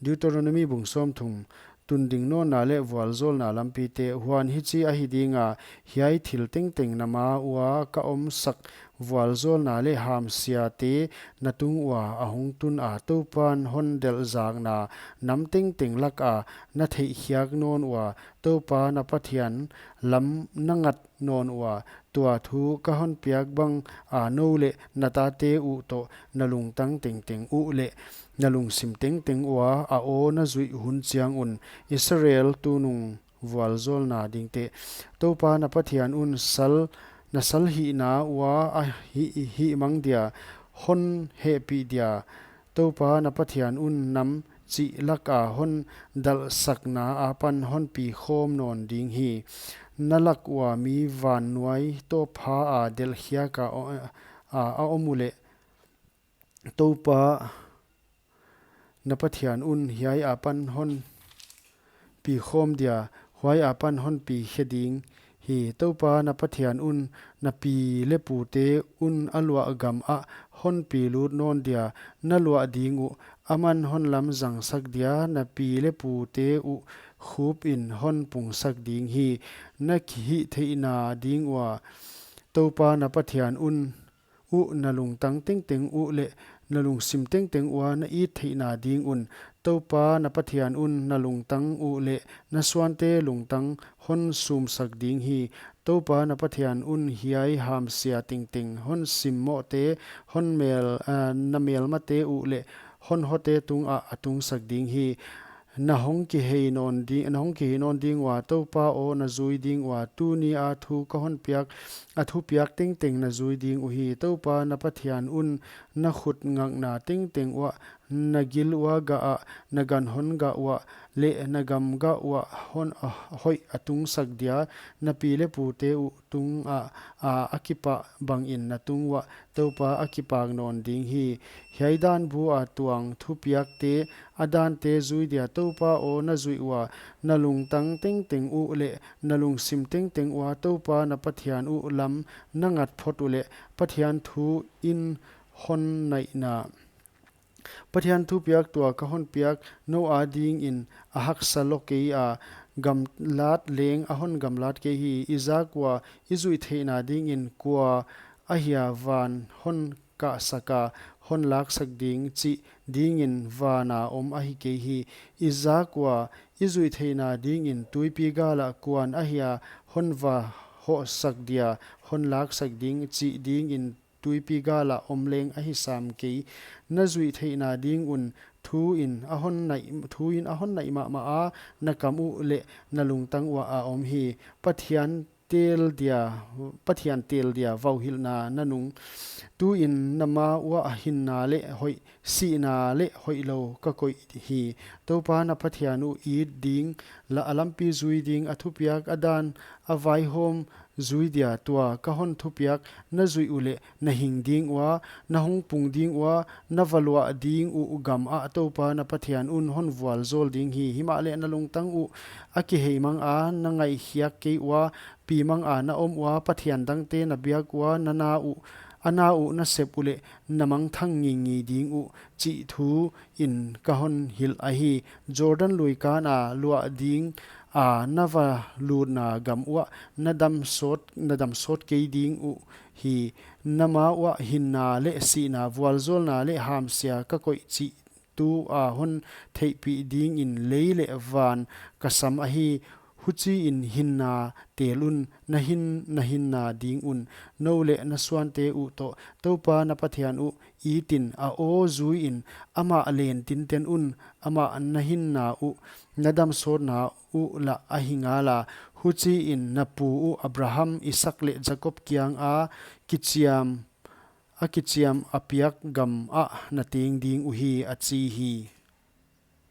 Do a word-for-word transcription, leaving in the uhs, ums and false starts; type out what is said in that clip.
Deuteronomi bung sawmthum. Tunding nawnna leh vualzawlna lampite. Huan hichi ahi dinga, hiai thil tengteng na ma ua ka omsak vualzawlna leh hamsiate na tung ua a hong tun a, Toupan hon delhzakna nam tengteng laka na theihkhiak nawn ua, Toupa na Pathian lam na ngat nawn ua, tua thu ka hon piak banga nou leh na tate uh toh na lungtang tengteng uh leh na lungsim tengteng ua a aw na zuih hun chiang un, Israel tunung vualzawlna dingte. Toupa na Pathian un sal, na sal hihna ua a hih, hihmang dia, hon hehpih dia, Toupa na Pathian un nam chih laka hon dalhsakna apan hon pi khawm nawn ding hi. Na lak ua mi vannuai tawpha a delhkhiaka a, a, a om uleh, Toupa na Pathian un hiai apan hon pi khawm dia, huai apan hon pi khe ding hi. Toupa na Pathian un na pi leh pute un a luah gam ah hon pi lut nawn dia, na luah ding uh, aman hon lamzang sak dia, na pi leh pute uh khup in hon pung sak ding hi. Na hihtheihna ding ua, Toupa na Pathian un uh na lungtang tengteng uh leh na lungsim tengteng ua na it theihna ding un, Toupa na Pathian un na lungtang uh leh na suante lungtang hon sumsak ding hi. Toupa na Pathian un hiai hamsia tengteng hon simmohte, hon mel, ah, na melmate uh leh hon hote tungah a tungsak ding hi. Na hong kihei nawn di-, na hong kihei nawn ding ua, Toupa aw na zui ding ua, tuni a thu ka hon piak, a thupiak tengteng na zui ding uhi. Toupa na Pathian un na khut ngakna tengteng uah, na gil ua gah ah, na gan hon gah uah, leh na gam gah uah hon, ah, hoih a tungsak dia, na pi leh pute uh tungah, ah, a kipah bangin na tung uah, Toupa a kipak nawn ding hi. Hiai dan bu a tuang thupiakte, a dante zui dia Toupa aw na zuih ua, na lungtang tengteng uh leh na lungsim tengteng ua Toupa na Pathian uh lam na ngat phot uleh, Pathian thu in hon naihna. Pathian thupiak tua ka hon piak nou adingin a haksa lou kei a, gamlat leng a hon gamlat kei hi. I zak ua i zuih theihna dingin kua ahia van hon kahsak a, hon laksak ding chih dingin vana om ahi kei hi. I zak ua i zuih theihna dingin tuipi gala kuan ahia hon va hohsak dia, hon laksak ding chih dingin tuipi gala om leng ahi sam kei. Na zuih theihna ding un thu in a hon naih, thu in a hon naih mahmah a, na kam uh leh na lungtang uah a om hi. Pathian tel dia, Pathian tel dia vauhilhna na nung. Tuin na ma uah hinna leh hoih, sihna leh hoihlou ka koih hi. Toupa na Pathian uh it ding, la a lampi zui ding, a thupiak a dan, a vaihawm zui dia tua ka hon thupiak na zuih uleh na hing ding ua, na hong pung ding ua, na va luah ding uh gam ah Toupa na Pathian un hon vualzawl ding hi. Himahleh na lungtang uh a kihei mang a, na ngaihkhiak kei ua, pi mang a na om ua, pathian dangte na biak ua, na na uh, a na uh na sep uleh na mangthang ngingngi ding uh, chih thu in ka hon hilh ahi. Jordan lui kan a luah ding a na va lutna gam uah na dam sawt, na dam sawt kei ding uhi. Na ma uah hinna leh sihna, vualzawlna leh hamsia ka koih chih tu a hon theihpih dingin lei leh van ka sam ahi. Huchiin hinna tel un, na hin, na hinna ding un, nou leh na suante uh toh, Toupa na Pathian uh itin a aw zuiin, amah len tinten un, amah na hinna uh, na dam sawtna uh lah ahi ngala. Huchiin na pu uh Abraham, Isaak leh Jakob kianga kichiam, a kichiam a piak gam ah na teng ding uhi, a chi hi.